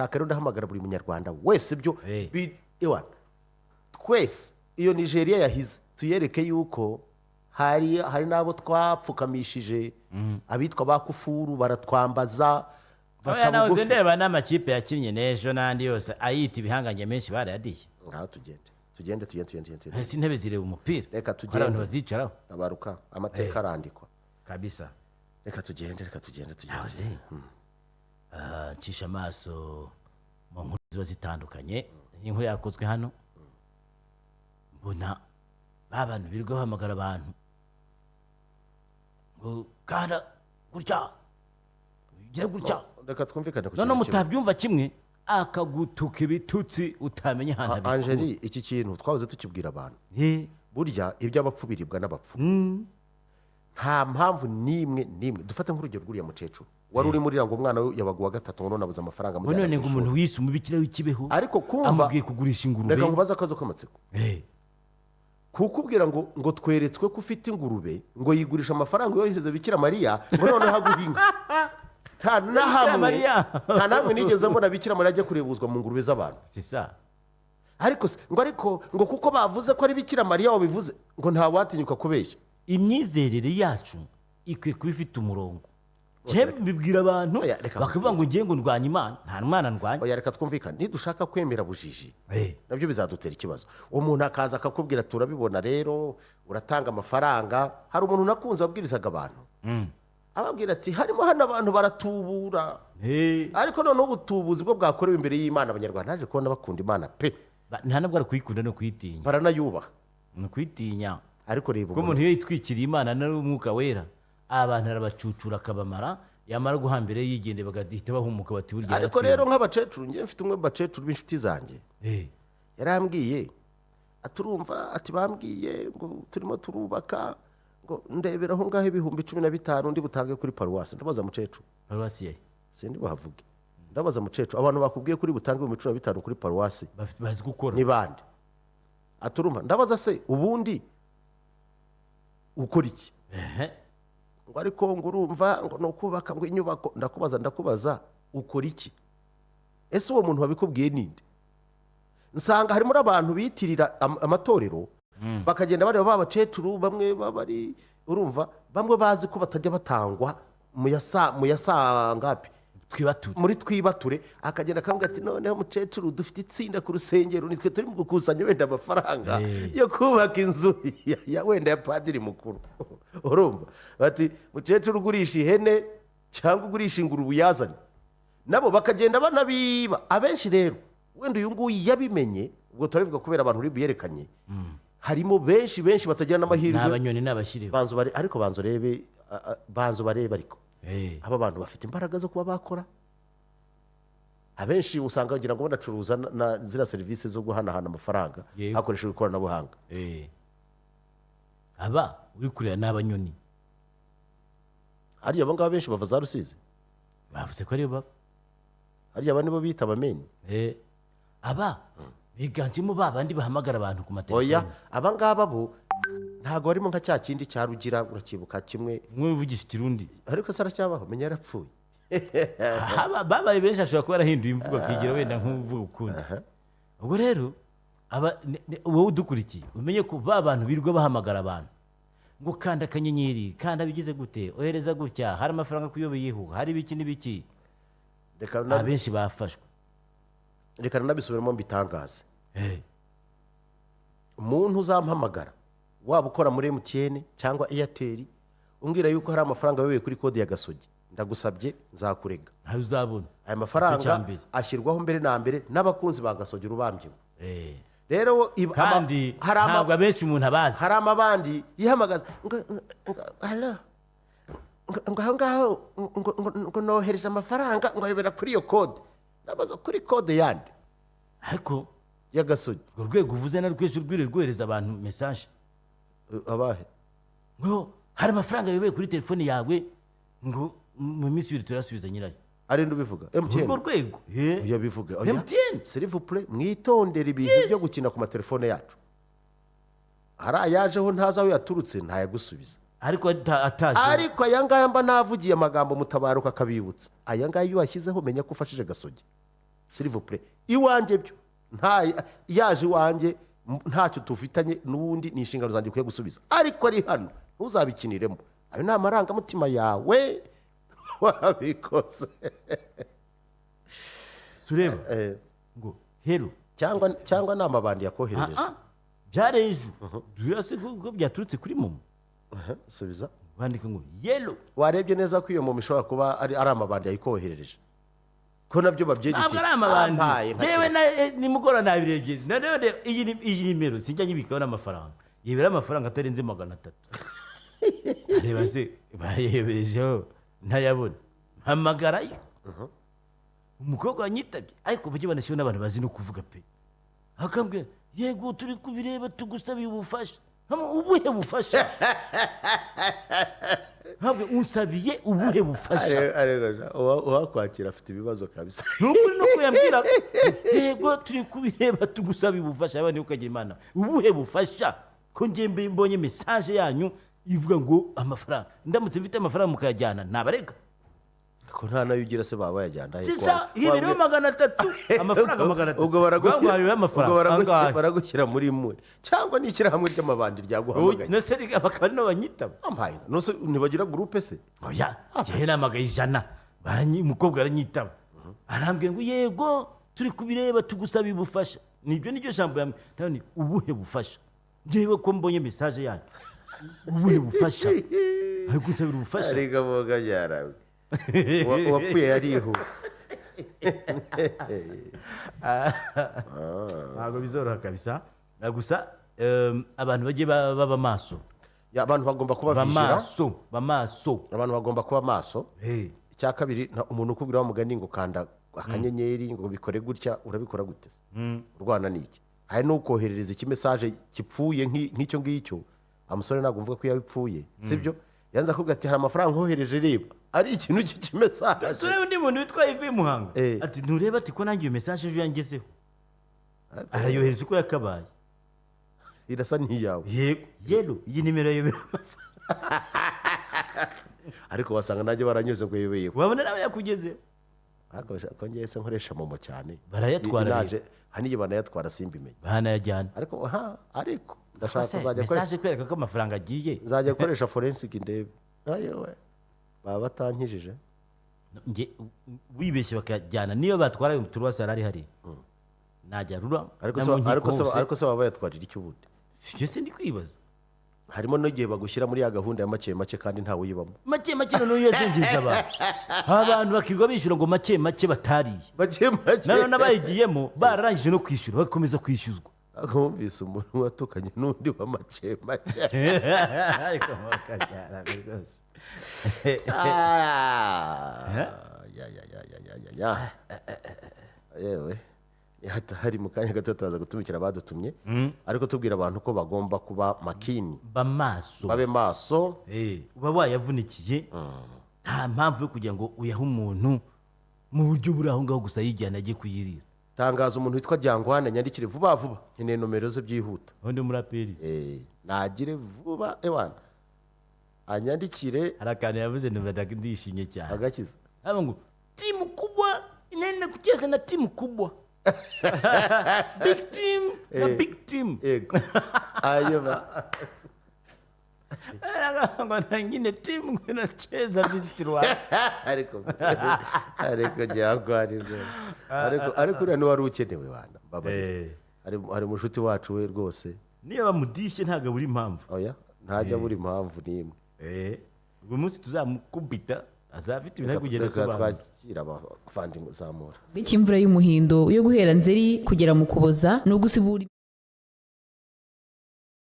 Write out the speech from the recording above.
Ndashaka rero, ndahamagara buri Munyarwanda wese ibyo ewana, twese iyo Nigeria yahize tuyereke yuko hari n'abo twapfukamishije, abitwa ba kufuru baratwambaza baca Oya, nahoze bugufi. ndeba n'amakipe yakinnye n'ejo n'andi yose ayita ibihangange, menshi barayadiye. Ngaho tugende, tugende, tugende, tugende, tugende. Ese intebe zireba umupira? Reka Ko hari tugende. abantu bazicaraho. Tabaruka, amateka arandikwa. Kabisa. Reka tugende, reka tugende, tugende. Nahoze ncisha amaso mu nkuru ziba zitandukanye, inkuru yakozwe hano, mbona ba bantu birirwa bahamagara abantu ngo kanda gutya, ugire gutya. Reka twumvikane ku Noneho kintu kimwe. mutabyumva kimwe, akagutuka ibitutsi utamenya ahantu abikura. Angeli, iki kintu twahoze tukibwira abantu. Burya iby'abapfu biribwa n'abapfu. Nta mpamvu n'imwe n'imwe. Dufate nk'urugero rw'uriya mukecuru wari urimo urira ngo umwana we yabaga uwa gatatu, ngo none abuze amafaranga Ngo amujyana none ku ngo ishuri. Umuntu wise umubikira w'ikibeho Ariko kumva amubwiye kugurisha ingurube. Reka nkubaze akabazo k'amatsiko. Kukubwira ngo tweretswe ko ufite ingurube, ngo yigurisha amafaranga yohereza Bikira Mariya, ngo noneho aguhe inka, nta na hamwe Mariya. nta na hamwe nigeze mbona Bikira Mariya ajya kurebuzwa mu ngurube z'abantu. C'est ça. Ariko se ngo, ariko ngo kuko bavuze ko ari Bikira Mariya wabivuze, ngo ntawatinyuka kubeshya. Imyizerere yacu ikwiye kuba ifite umurongo. Njye mbibwira abantu Oya, reka bakavuga ngo ngiye ngo ndwanya Imana. Nta mwana ndwanya. Oya, reka twumvikane. Nidushaka kwemera bujiji, nabyo bizadutera ikibazo. Umuntu akaza akakubwira, turabibona rero, uratanga amafaranga. Hari umuntu nakunze wabwirizaga abantu, ababwira ati harimo hano abantu baratubura, ariko noneho ubutubuzi bwo bwakorewe imbere y'Imana, Abanyarwanda naje kubona bakunda Imana pe. Nta nubwo ari kuyikunda, no kuyitinya. Baranayubaha. Ni ukuyitinya. Ariko reba Kuko umuntu iyo yitwikiriye Imana n'Umwuka Wera, abantu arabacucura akabamara, yamara guhambira yigendeye, bagahita bahumuka bati burya Ariko yaratwiye. rero nk'abakecuru, njye mfite umwe mu bakecuru b'inshuti zanjye, yarambwiye aturumva ati bambwiye ngo turimo turubaka, ngo ndebera aho ngaho 15,000 ndi butange kuri paruwasi. Ndabaza mukecuru. Paruwasi ye? Sindi buhavuge. Ndabaza mukecuru, abantu bakubwiye kuri butange 15,000 kuri paruwasi Bazi gukora. ni bande? Aturumva. Ndabaza se ubundi ukora iki? Ngo ariko ngo urumva ngo ni ukubaka ngo inyubako. Ndakubaza, ndakubaza, ukora iki? Ese uwo muntu wabikubwiye ninde? Nsanga harimo n'abantu bitirira amatorero, bakagenda bareba ba bakecuru bamwe baba bari, urumva, bamwe bazi ko batajya batangwa mu ya saa ngapi? Twibature. Muri twibature. Akagenda akambwira ati noneho mukecuru, dufite itsinda ku rusengero, nitwe turi gukusanya wenda amafaranga yo kubaka inzu ya wenda ya padiri mukuru. Urumva bati mukecuru, ugurisha ihene cyangwa ugurisha ingurube uyazane. Nabo bakagenda banabiba abenshi. Rero wenda uyu nguyu yabimenye, ubwo turabivuga kubera abantu uri buyerekanye, harimo benshi benshi batagira Ni n'amahirwe. Abanyoni n'abashyiriho. Banza ariko banza urebe, banza ubarebe ariko aba bantu bafite imbaraga zo kuba bakora. Abenshi usanga bagira ngo banacuruza na ziriya serivisi zo guhanahana amafaranga hakoreshejwe ikoranabuhanga. Aba uri kureba ni abanyoni. Hariya abo ngabo benshi bava za Rusizi. Bavuze ko ariyo baba. Hariya aba nibo bita abameni. Aba biganjemo ba bandi bahamagara abantu ku matelefoni. Oya, aba ngaba bo ntabwo barimo nka cya kindi cya Rugira, urakibuka kimwe? Umwe wivugisha Ikirundi. Ariko se aracyabaho? Menya yarapfuye. Babaye benshi, ashobora kuba yarahinduye imvugo akigira wenda nk'uvuga ukundi. Ubwo rero wowe udukurikiye, umenye ko ba bantu birirwa bahamagara abantu ngo kanda akanyenyeri, kanda bigize gute, ohereza gutya, hari amafaranga akuyobeyeho, hari ibiki n'ibiki, Reka abenshi bafashwe. Reka nanabisubiremo mbitangaze. Umuntu uzampamagara, waba ukora muri MTN cyangwa Airtel, umbwira yuko hari amafaranga ayoboye kuri kode ya Gasogi, ndagusabye, nzakurega. Ntayo uzabona. Aya Icyo cya mafaranga mbere. ashyirwaho mbere na mbere n'abakunzi ba Gasogi urubambyeho. Rero Kandi ntabwo abenshi umuntu abazi. Hari amabandi yihamagaza ngo halo, ngo aho ngaho ngo nohereje amafaranga, ngo ayobera kuri iyo kode. Ndabaza, kuri kode yande? Ariko Ya Gasogi. Urwo rwego uvuze na rwese rwiri rwohereza abantu message. Abahe? Ngo hari amafaranga yoboye kuri telefone yawe, ngo mu minsi 2 turayasubiza nyirayo. Ari ubivuga MTN? Urwo rwego. Oya, bivuga oya. MTN. S'il vous plaît, mwitondere ibintu byo gukina ku matelefone yacu. Hari ayajeho ntazi aho yaturutse, ntayagusubiza. Ariko ataje. Ariko aya ngaya mba navugiye amagambo, mutabaruka akabibutsa. Aya ngaya iyo washyizeho, menya ko ufashije Gasogi. S'il vous plaît, iwanjye byo nta yaje iwanjye, ntacyo tufitanye n'ubundi, ni inshingano zanjye ukwiye gusubiza. Ariko ari hano, ntuzabikiniremo. Ayo ni amarangamutima yawe wabikoze. Tureba ngo hello. Cyangwa ni amabandi yakoherereje. Ah, byari ejo durase ko byaturutse kuri MoMo. Aha, subiza. Bandika ngo hello. Warebye neza ko iyo MoMo ishobora kuba ari amabandi yayikoherereje, ko nabyo babyeditiye? Ntabwo ari amabandi. Ampaye nka Yewe Chelsea. na nimugoroba nabirebye. Nanone iyi nimero sinjya nyibikaho n'amafaranga, yibera amafaranga atarenze 300. Areba se bayebejeho ntayabona, mpamagarayo umukobwa wanyitabye. Ariko bajye banashyiraho n'abantu bazi no kuvuga pe. Akambwira: "Yego, turi kubireba, tugusabiye ubufasha." Ubuhe bufasha? Ntabwo unsabiye ubuhe bufasha? Ariko uwakwakira afite ibibazo kabisa. Ni ukuri, nuko yambwira: "Yego, turi kubireba, tugusabiye ubufasha." Abandi ukagira Imana, ubuhe bufasha, ko njye mbonye message yanyu ivuga ngo amafaranga, ndamutse mfite amafaranga mukayajyana nabarega. Ko nta nayo ugira se, baba bayajyana he? Sisa hibereho 300, amafaranga 300. Ubwo baragushyira Ubwo amafaranga ubwo baragushyira angahe? Baragushyira muri mwe, cyangwa ni ishyirahamwe ry'amabandi ryaguhamagaye? Nese bakaba ari no banyitaba. Ampaye, nose ntibagira groupe se? Oya, njyewe namagaye 100. Umukobwa aranyitaba, arambwira ngo: "Yego, turi kubireba, tugusabiye ubufasha." Nibyo, niryo jambo yambwiye. Ndabona ni ubuhe bufasha? Njyewe ko mbonye message yanyu, ubuhe bufasha ari gusabira ubufasha? Ariko boga byarawe, uwapfuye yarihuse. Ntabwo bizoroha kabisa. Gusa abantu bajye baba maso. Ya, abantu bagomba kuba Ba vigilant. maso, ba maso. Abantu bagomba kuba maso. Icya kabiri, umuntu ukubwira wa mugani ngo kanda akanyenyeri, ngo bikore gutya, urabikora gute se? Urwana n'iki? Hari n'ukoherereza ikimessage gipfuye nk'icyo ngicyo. Amusore, ntabwo mvuga ko yabipfuye, sibyo? Yanze akubwira ati: "Hari amafaranga nkohereje, reba." Ari ikintu cy'ikimessage. Turebe undi muntu witwa Ive Muhanga. Ati: "Ntureba," ati, "ko nanjye iyo message ejo yangezeho." Arayohereza uko yakabaye. Irasa n'iyawe. Yego, yero iyi nimero yayobera. Ariko wasanga nanjye baranyuze ngo yebeyeho. Wabona nawe yakugezeho. Ariko ko ngewe se nkoresha MoMo cyane. Barayatwara. Naje hari n'igihe banayatwara simbimenye. Banayajyana. Ariko ha, ariko ndashaka kuzajya Message koresha kwereka ko amafaranga agiye. Nzajya gukoresha forensic ndebe ayowe baba batankijije. Nge wibeshye bakajyana, niyo batwara ayo turuwasi ari hari najya rura Ariko no se mu nkiko ariko se hose. Ariko se baba bayatwarira iki ubundi? Sibyo se ndi kwibaza. Harimo n'igihe bagushyira muri ya gahunda ya make make kandi ntawe uyibamo. Make make noneho yazengereje abantu bakirirwa bishyura ngo make make batariye. Make make. Nanone n'abayigiyemo bararangije no kwishyura bakomeza kwishyuzwa. Wumvise umuntu watukanye n'undi wa make make? Ariko mukabyara rwose. Ah, ya ya ya ya ya ya ya, yewe, hari mu kanya gato turaza gutumikira abadutumye, ariko tubwira abantu ko bagomba kuba makini. Bamaso. Babe maso. Uba wayavunikiye, nta mpamvu yo kugira ngo uyahe umuntu mu buryo buri aho ngaho gusa yijyana ajye kuyirira. Tangaza umuntu witwa Jyangwane, nyandikire vuba vuba, nkeneye nomero ze byihuta. Undi muraperi. Nagire vuba ewana anyandikire. Hari akantu yavuze numva ndishimye cyane. Agakiza. Haba ngo timu kubwa inaenda kucheza na timu kubwa, big team na big team. Yego, hanyuma Ngo na ingine timu ngo inacheza Visit Rwanda. Ariko Jyangwane rwose, ariko uriya niwe wari ukenewe wana, mbabarira. Hari mushuti wacu we rwose. Niyo bamudishye ntabwo abura impamvu. Oya, ntajya abura impamvu n'imwe. Uyu munsi tuzamukubita azaba afite ibintu ari kugenda Reka asobanura. twakira abavandimwe, zamura. Cy'imvura y'umuhindo yo guhera Nzeri kugera mu Kuboza ni ugusibura.